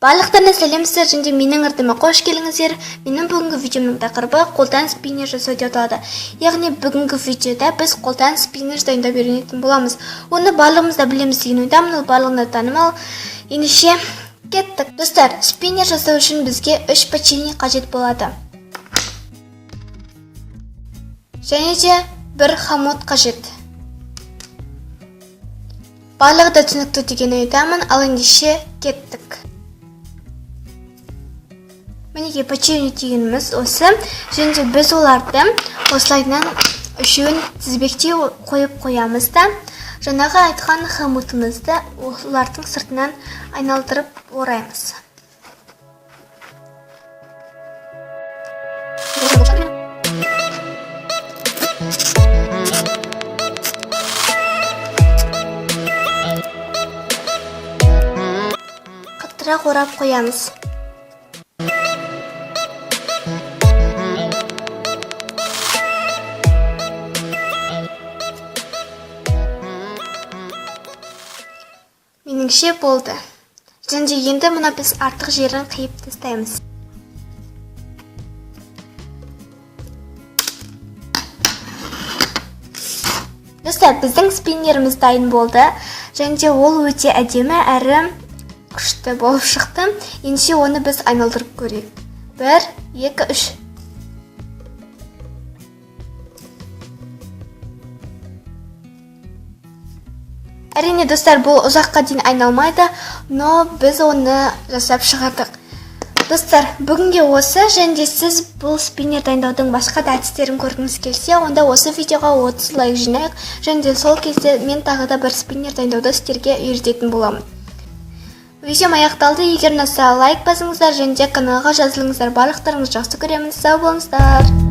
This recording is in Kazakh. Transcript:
Барлықтарына сәлем, сіздер және менің артыма қош келдіңіздер. Менің бүгінгі видеомның тақырыбы қолдан спиннер жасау деп аталады. Яғни бүгінгі видеода біз қолдан спиннер дайындап үйренетін боламыз. Оны барлығымыз да білеміз деген ойдамын, ол барлығына танымал. Ендеше кеттік. Достар, спиннер жасау үшін бізге 3 печенье қажет болады. Және де бір хомут қажет. Барлығы да түсінікті деген ойдамын, ал ендеше кеттік. Мінекей, печенье дегеніміз осы. Және де біз оларды осылайынан үшеуін тізбектей қойып қоямыз да, жаңағы айтқан хомутымызды олардың сыртынан айналдырып ораймыз. Қаттырақ орап қоямыз. Меніңше, болды. Және де енді мына біз артық жерін қиып тастаймыз. Достар, біздің спиннеріміз дайын болды. Және де ол өте әдемі әрі күшті болып шықты. Ендеше оны біз айналдырып көрейік. 1, 2, 3. Әрине, достар, бұл ұзаққа дейін айналмайды, но біз оны жасап шығардық. Достар, бүгінге осы. Және де сіз бұл спиннер дайындаудың басқа да әдістерін көргіңіз келсе, онда осы видеоға 30 лайк жинайық. Және де сол кезде мен тағы да бір спиннер дайындауды сіздерге үйрететін боламын. Видеом аяқталды. Егер ұнаса, лайк басыңыздар және де каналға жазылыңыздар. Барлықтарыңызды жақсы көремін. Сау болыңыздар.